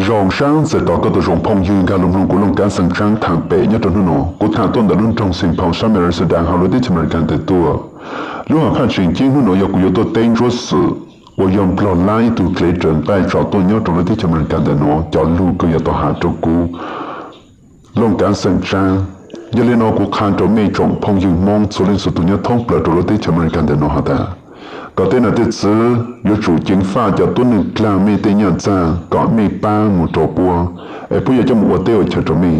Zoo sab ntxawm tos koj tau zoo phooj ywg nkag los mloog kuv Looj Kav Xeem Tsaab thaam pem nyob rau hnub no. Kuv thaam tuaj ntawm lub nroog Saint Paul sab Minnesota hauv lub teb chaws Amelikas ntawm tuaj. Lub hom phaj tseem ceeb hnub no yog kuv yuav tuaj teb ntsuab xwm uas yog Nplog Lab ib tug dlev raws nqaij tsom tuaj nyob rau lub teb chaws Amelikas ntawm no cov lug kws yog tau has rau kuv Looj Kav Xeem Tsaab. Yog li no kuv qha rau mej tsoom phooj ywg Moob txhua leej txhua tug nyob thoob plaws rau lub teb chaws Amelikas ntawm no has tas, kom tej nam tej txwv yuav tsum ceev faj cov tuab neeg dlaag mej tej nyaj txag kom mej paab mus rau puab, es puab yuav coj mus ua teb ua chaw rau mej.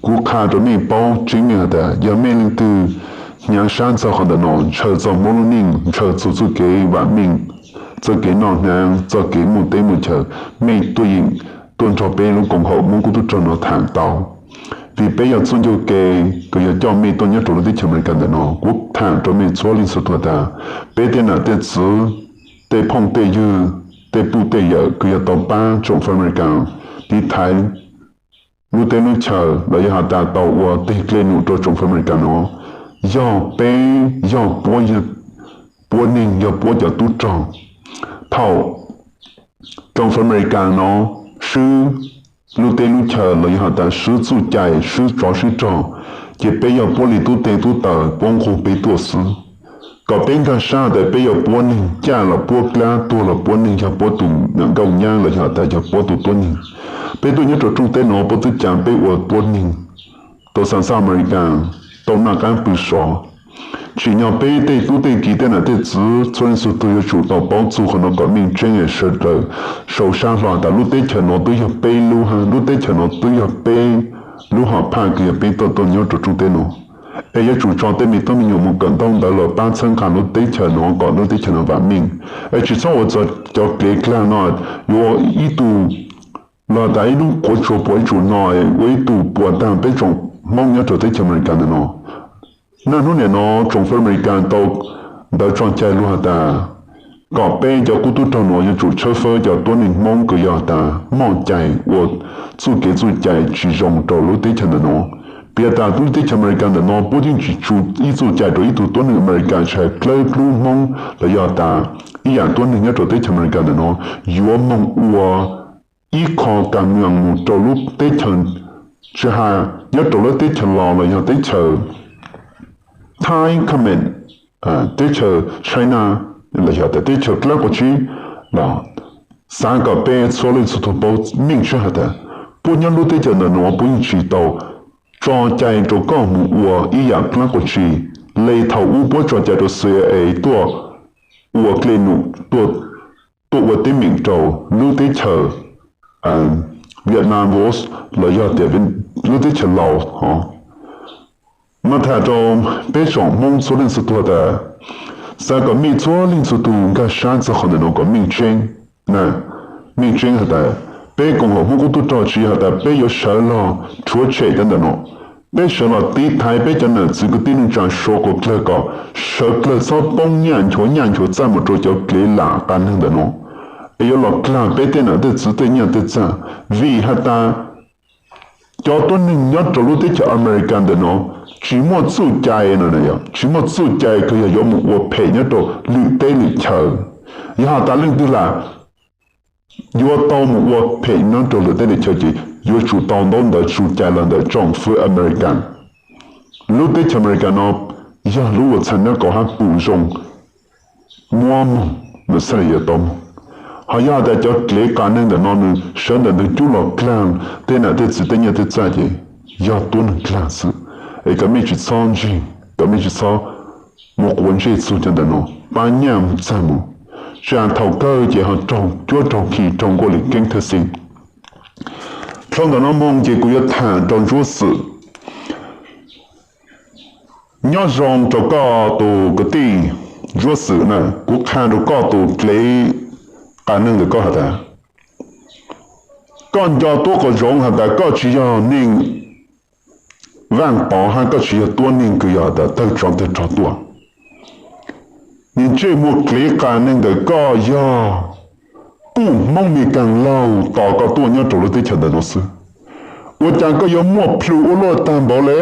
Kuv qha rau mej paub tseeb mej has tas yog mej leej twg hnyav sab txog qhov ntawm no, ntshaw txog Moob lub neej, ntshaw txug txuj kev vaam meej, txuj kev noj hnav, txuj kev muaj teb muaj chaw, mej tuaj yeem tuaj nrog peb lub koom haum Moob Kub Tub Rog no thaam tau. Vim peb yog txuj ncauj ke kws yog coj mej tuaj nyob rau lub teb chaws Amelikas ntawm no. Kuv thaam rau mej txhua leej txhua tug tas, peb tej nam tej txwv, tej phooj tej ywg, tej puj tej yawm kws yog tau paab tsoom fab Amelikas tiv thaiv lub teb lub chaw los yog has tas tau ua teg dlej num rau tsoom fab Amelikas no, yog peb, yog puab, yog puab neeg, yog puab cov tub rog. Thaum tsoom fab Amelikas no swb lub teb lub chaw los yog has tas swb txuj cai, swb tsov swb rog, ces peb yog puab li tub teg tub taws puab nqug peb tuaj xwb. Kom peb nkag sab tas peb yog puab neeg, caj los puab dlaab, tuag los puab neeg, yog puab tus nam nkauj nyab los yog has tas yog puab tus tuab neeg. Peb tuaj nyob rau rooj teb no puab twb ca peb ua tuab neeg, tau xa xaj Amelikas, tau noj qaab pw sov. Tsim nyog peb tej tub tej ki tej nam tej txwv txhua leej txhua tug yuav tsum tau paub txug qhov no kom meej tseeb es sawv daws sau sab hlo tas lub teb chaws no twb yog peb lub hab, lub teb chaws no twb yog peb lub hom phaj kws yog peb tuaj tuaj nyob rau rooj teb no. Es yuav tsum tso tej me tub me nyuam mus kawm ntaub ntawv los paab txhawb nqa lub teb chaws no kom lub teb chaws no vaam meej. Es tsis txhob ua txog cov kev dlaag no, yuav ib tug los tas ib lub qhuav tsuag puas ib tsum no, ua ib tug puas taag peb tsoom Hmoob nyob rau teb chaws Amelikas ntawm no. Naj hnub nim no tsoom fab Amelikas tau ntawv tso cai lug has tas kom peb cov kub tub rog no yuav tsum tshawb fawb cov tuab neeg Hmoob kws yog tas moj cai ua txuj kev txuj cai tsis zoo rau lub teb chaws ntawm no. Piav tas lub teb chaws Amelikas ntawm no puab yeej tsis tsu ib txuj cai rau ib tug tuab neeg Amelikas tsis has dlawb dlub Hmoob los yog tas ib yaam tuab neeg nyob rau teb chaws Amelikas ntawm no yuav moog ua ib qho kas mws mus rau lub teb chaws, tsis has nyob rau lub teb chaws Laus los yog teb chaws Thai comment, teb chaws China, los yog tas teb chaws dlaab quas tsib los, xaav kom peb txhua leej txhua tug paub meej tseeb has tas puab nyob lub teb chaws ntawm no puab yeej tsis tau tso cai rau koj mus ua ib yaam dlaab quas tsib le thaum ub puab tso cai rau C I A tuaj ua dlej num, tuaj ua teeb meem rau lub teb chaws Vietnam los yog tias lub teb chaws Laus hov. Mas tham rau peb tsoom Hmoob txhua leej txhua tug tas, xaav kom mej txhua leej txhua tug nkag sab txog qhov ntawm no kom meej tseeb. Meej tseeb has tas peb koom haum Hmoob Kub Tub Rog tsis has tas peb yuav sawv los rhuav tshem cov ntawm no. Peb sawv los tiv thaiv peb cov nam txiv kwv tij neej tsa suav quas dlawg kom sawv dlawg txhob poob nyaj nchuav nyaj nchuav txaj mus rau cov kev lam qas neeg ntawm no, es yuav los dlaag peb tej nam tej txwv tej nyaj tej txag. Vim has tas cov tuab neeg nyob rau lub teb chaws Amelikas ntawm no tsis muaj txuj cai no, tsis muaj txuj cai kws yog yuav mus ua phem nyob rau lwm teb lwm chaw. Yog has tas leej twg lam yuav tau mus ua phem nyob rau lwm teb lwm chaw ces yuav tsum tau ntaub ntawv txuj cai los ntawm tsoom fwv Amelikas. Lub teb chaws Amelikas no yog lub uas txhais nab kaum hab pum zoo muab moog, nws xab li yuav tau moog. Ho yog has tas cov kev qas neeg ntawm no nws sawv ntawm ntug cub los dlaag tej nam tej txwv tej nyaj tej txag ces yog tuab neeg dlaag xwb. Es kom mej tsis txhob ntseeg, kom mej tsis txhob mus quav ntsej txug cov ntawm no, pab nyaj txag mus, tsam thaum kawg ces ho raug cuab raug khi raug nkuaj li keeb thawj xeeb. Dhau ntawm no moog ces kuv yuav tham rau ntsuab xwm nyob zoo rau koj tus kwv tij ntsuab xwm na, kuv qha rau koj tus dlev qas neeg ntawm koj has tas, koj nco tuab qhov zoov has tas koj tsis yog neeg vaaj pov hab koj tsis yog tuab neeg kws yog has tas tawg tsov tawg rog tuaj. Nws ntsej muag dlev qas neeg ntawm koj yog puj Hmoob Mes Kaas laug tos koj tuaj nyob rau lub teb chaws ntawm no xwb. Ua cas koj yuav muaj plhu ua luaj tag npaum le?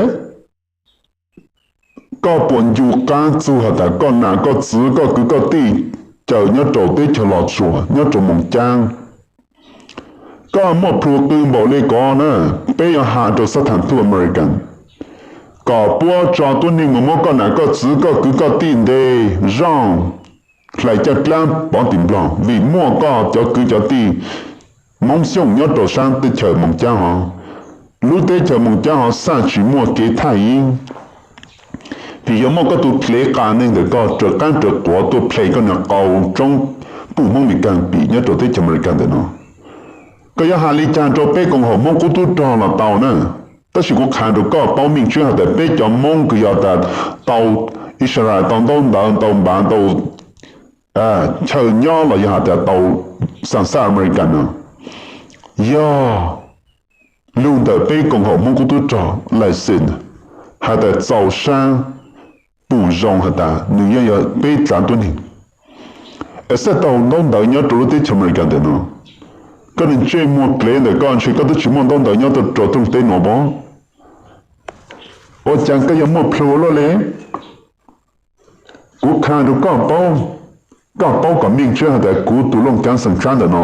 Koj puas ncu qab txug has tas koj nam koj txwv koj kwv koj tij cawm nyob rau teb chaws Los Tsuas nyob rau Moos Caab, Koj muaj plhu qw npaum li ko na, peb yuav has rau xab thas thuj American kom puab tso tuab neeg mus muab koj nam koj txwv koj kwv koj tij ntes zog, hlais caj dlaab pov tim Nplog vim muaj koj cov kwv cov tij Moob Xyooj nyob rau saab teb chaws Moos Caab hov. Lub teb chaws Moos Caab hov xaj tsis muaj kev thaj yeeb, vim yog muaj koj tug dlev qas neeg ntawm koj raws qaab raws quav tuaj plhe koj nws qau tsoob puj Hmoob Mes Kas pim nyob rau teb chaws Amelikas ntawm no. Koj yuav has li cas rau peb koom haum Hmoob qub tub rog los tau na, tab sis kuv qha rau koj paub meej tseeb has tas peb cov Moob kws yog tas tau Israel tau ntaub ntawv tau npav tau chaw nyob los yog has tas tau xa xaj Amelikas no, yog lug ntawm peb koom haum Hmoob qub tub rog lais xij has tas txaus sab pum zoo has tas nws yeej yog peb dlav tuab neeg es xaj tau ntaub ntawv nyob rau lub teb chaws Amelikas ntawm no. Koj ntsej muag dlev ntawm koj ntshe koj twb tsis muaj ntaub ntawv nyob rau rooj teb nuav pob. Ua cas koj yuav muaj plhu luaj li? Kuv qha rau koj paub, koj paub kom meej tseeb has tas kuv tus Looj Kaav Xeem Tsab ntawm no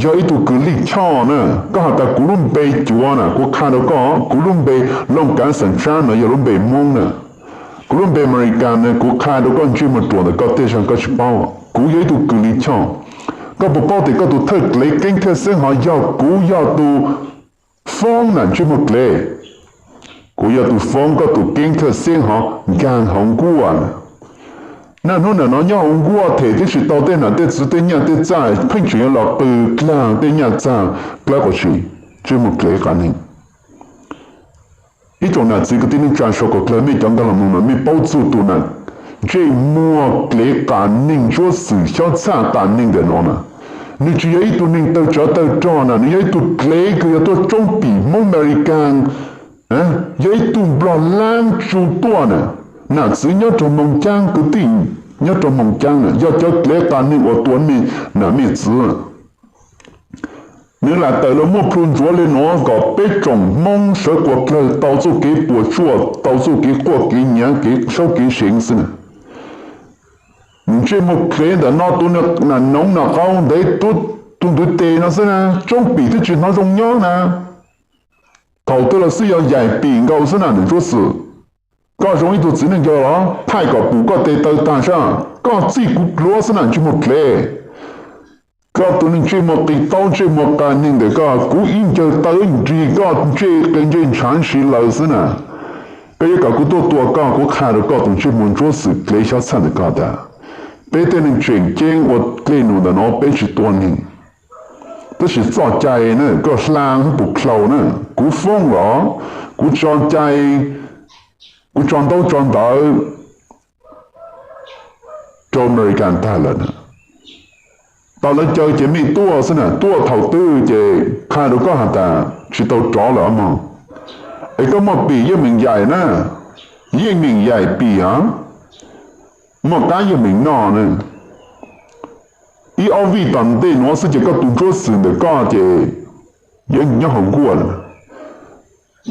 yog ib tug kws lij choj na. Koj has tas kuv lub npe cuav na, kuv qha rau koj, kuv lub npe Looj Kaav Xeem Tsab no yog lub npe Hmoob na. Kuv lub npe Amelikas na, kuv qha rau koj ntsej muag ruam ntawm koj tej zag koj tsis paub. Kuv yog ib tug kws lij choj. Koj puas paub tias koj tus thawj dlev Keeb Thawj Xeeb hov yog kuv yog tus foob na ntsej muag dlev. Kuv yog tus foob koj tus Keeb Thawj Xeeb hov nkaag hauv nkuaj na. Naj hnub ntawm no nyob hauv nkuaj them twb tsis tau tej nam tej txwv tej nyaj tej txag, pheej tseem yuav los qw dlaag tej nyaj txag dlawb quas tsi, ntsej muag dlev qas neeg. Ib tsoom nam txiv kwv tij neej tsa suav kom dlawg mej cov nkag los mloog no mej paub txug tus nam ntsej muag dlev qas neeg ntsuab xwm xyob txhaj qas neeg ntawm no na. Nws tsis yog ib tug neeg tawg tsov tawg rog na, nws yog ib tug dlev kws yog tuaj tsoob pim Hmoob Amelikas, yog ib tug nplog laab tsu tuaj na. Nam txwv nyob rau Moos Caab, kwv tij nyob rau Moos Caab na, yog cov dlev qas neeg uas tua mej nam mej txwv. Nws lam tawm los muaj plhu ntsuav li nuav kom peb tsoom Hmoob sawv quas dlawg tau txuj kev puas tsuaj, tau txuj kev quaj kev nyiav kev saub kev seev xwb na. Ntsej muag dlev ntawm no tus nam noov nam qau ntev tuab tug ntwv tes no xwb na, tsoob pim twb tsis hnov zoo nyob na. Thaum twg los xwb yog yaim pim nkaus xwb na nam ntsuab xwm. Koj zoo ib tug txiv neej yawg los thaij kom pum koj tes taw tag sab, koj txij kuv dluav xwb na ntsej muag dlev. Koj tus neeg ntsej muag qis taub ntsej muag qas neeg ntawm koj, kuv ib ncawg taw nrig koj ntsej qe ntsej ntshav siv lawm xwb na. Koj yuav kom kuv tuaj tua koj, kuv qha rau koj tus ntsej muag ntsuab xwm dlev xyob txhaj ntawm koj tas, peb tej neeg tseem ceeb ua dlej num ntawm no peb tsis tua neeg. Tab sis txoj cai na koj hla puas dlhau na, kuv foob los kuv tso cai, kuv tso ntaub tso ntawv rau Amelikas tag lawm na. Tau lawv caw ces mej tuaj xwb na, tuaj thaum twg ces qha rau koj has tas tsis tau rov lawm mog. Es koj muaj pim yeej meem yaim na, yeej meem yaim pim a, muaj qab yeej meem noj na. Ib ob vij tom ntej nuav xwb ces koj tus ntsuab xwm ntawm koj ces yeej nyob hauv nkuaj lawm.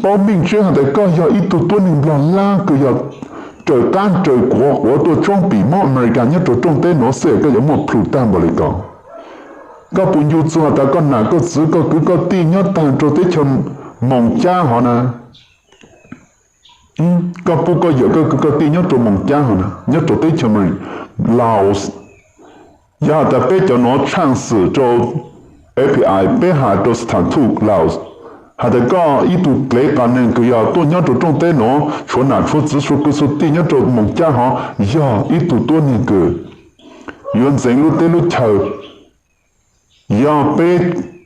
Paub meej tseeb has tas koj yog ib tug tuab neeg nplog lab kws yog raws qab raws quav quav tuaj tsoob pim Hmoob Amelikas nyob rau rooj teb nuav xwb koj yuav muaj plhu tag npaum li ko. Koj puas ncu txug has tas koj nam koj txwv koj kwv koj tij nyob tag rau teb chaws Moos Cab hov na? Koj pub koj yawm koj kwv koj tij nyob rau Moos Cab hov na, nyob rau teb chaws Laos. Yog has tas peb cov nuav tshaaj xwm rau F B I, peb has rau sas thas thuj Laos has tas koj ib tug dlev qas neeg kws yog tuaj nyob rau rooj teb nuav, tshuav nam tshuav txwv tshuav kwv tshuav tij nyob rau Moos Cab hov, yog ib tug tuab neeg kws yuav ntxeev lub teb lub chaw. Yog peb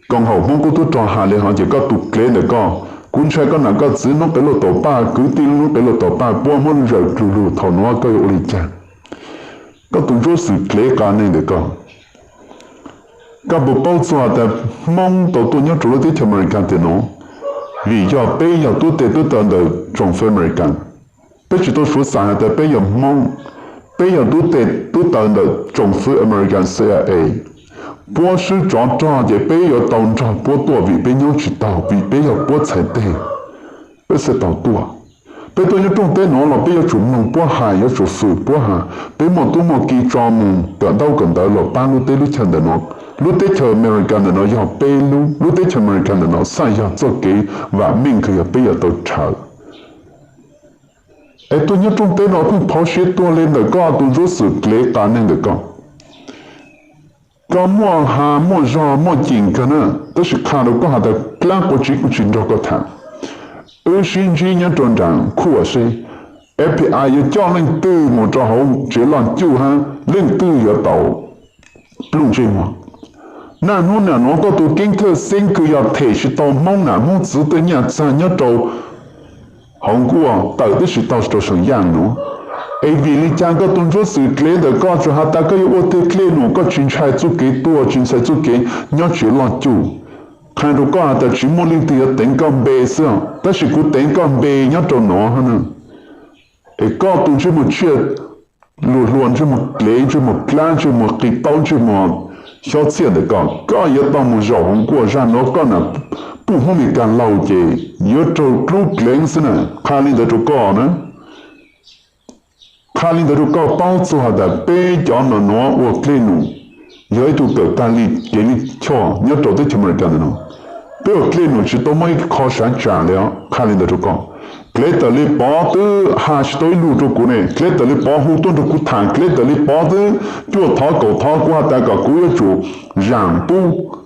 koom haum Hmoob qub tub rog has li hov ces koj tus dlev ntawm koj, kuv ntshai koj nam koj txwv noob qe luaj taus paj, kwv tij noob qe luaj taus paj, puab muab zawm dlug lug thaum nuav koj yuav ua li cas? Koj tus ntsuab xwm dlev qas neeg ntawm koj, koj puas paub txog has tas Hmoob tau tuaj nyob rau lub teb chaws Amelikas tiam nuav vim yog peb yog tub teg tub taw ntawm tsoom fwv Amelikas? Peb tsis tau suav xav has tas peb yog Hmoob, peb yog tub teg tub taw ntawm tsoom fwv Amelikas C I A. Puab swb tsov rog ces peb yuav tau nrog puab tuaj vim peb nyob tsis taug, vim peb yog puab txhais teg, peb thiaj tau tuaj. Peb tuaj nyob rooj teb nuav los peb yuav tsum mloog puab has, yuav tsum fwm puab has. Peb muaj tub muaj ki tso mus kawm ntaub kawm ntawv los pab lub teb lub chaw ntawm nuav. Lub teb chaws America ntawm nuav yog peb lub, lub teb chaws America ntawm nuav xaj yog txoj kev vam meej kws yog peb yuav tau rhawv. Es tuaj nyob rooj teb nuav pheej phov siab tuag le ntawm koj tus ntsuab xwm dlev qas neeg ntawm koj. Koj muaj has muaj zog muaj ceem kawg na, tab sis qha rau koj has tas dlaab quas tsiv kuj tsis nrog koj tham. Wb sib ntsib nyob rau nraam khuaj seb FBI yuav coj leej twg mus rau hauv tsev loj cuj hab leej twg yuav tau pluj ntsej muag. Naj hnub nam nuav koj tus keeb thawj xeeb kws yog them tsis tau Hmoob nam Hmoob txwv tej nyaj txag nyob rau hauv nkuaj tawm tib si tau rau saum yaaj nuav. Es vim li cas koj tus ntsuab xwm dlev ntawm koj tsuas has tas koj yuav ua twg dlej num, koj tsis ntshai txuj kev tuag, tsis ntshai txuj kev nyob tsev loj cuj. Qha rau koj has tas tsis muaj leej twg yuav teev koj npe xwb, tab sis kuv teev koj npe nyob rau nuav hab na. Es koj tus ntsej muag tsiaj luag hluas, ntsej muag dlev, ntsej muag dlaab, ntsej muag qi taub, ntsej muag xyob txhiaj ntawm koj, koj yuav tau mus zaum hauv nkuaj. Zag nuav koj nam puj Hmoob Mes Kas laug ces yuav raug dlub dleev xwb na. Qha li ntawd rau koj na. Qha li ntawd rau koj paub txog has tas peb cov nam nuav ua dlej num yog ib tug kawm tag li kev li choj nyob rau teb chaws Amelikas ntawm no. Peb ua dlej num tsis tau muaj ib qho sav tsam li os. Qha li ntawd rau koj. Dlev tawm li Pov twb has tsis tau ib lus rau kuv ne, dlev tawm li Pov hu tuaj nrog kuv tham, dlev tawm li Pov twb cuaj thov kaum thov kuv has tas kom kuv yuav tsum zaam pub.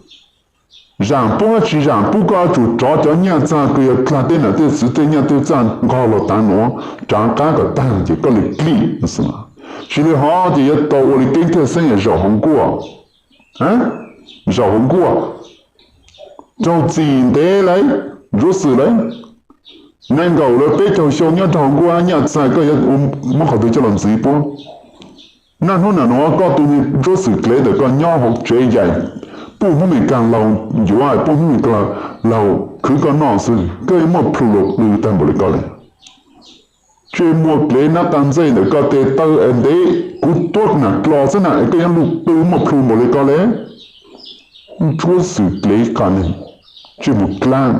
Zaam pub tsis zaam pub koj yuav tsum rov cov nyaj txag kws yog dlag tej nam tej txwv tej nyaj tej txag nqog los taav nuav rov qab kom tag ces koj li dlij. Tsis li hov ces yuav tau ua li keeb thawj xeeb zaum hauv nkuaj. Zaum hauv nkuaj raug txim ntev lawm, ntsuab xwm lawm. Nees nkaum lawm peb caug xyoo nyob rau hauv nkuaj nyaj txag koj yuav muab qhov twg coj los ntxiv puab? Naj hnub nam nuav koj tus ntsuab xwm dlev ntawm koj nyob hauv tsev yaim puj Hmoob Mes Kas laug yuav, puj Hmoob Mes Kas laug khwv koj noj xwb, koj yuav muaj plhu luas qw tag npaum li koj li. Ntsej muag dlev nab qa ntxej ntawm koj tes taw es ntev, kuv tuab nam dlo xwb na es koj yuav luj qw muaj plhu npaum li koj li. Ntsuab xwm dlev qas neeg, ntsej muag dlaab.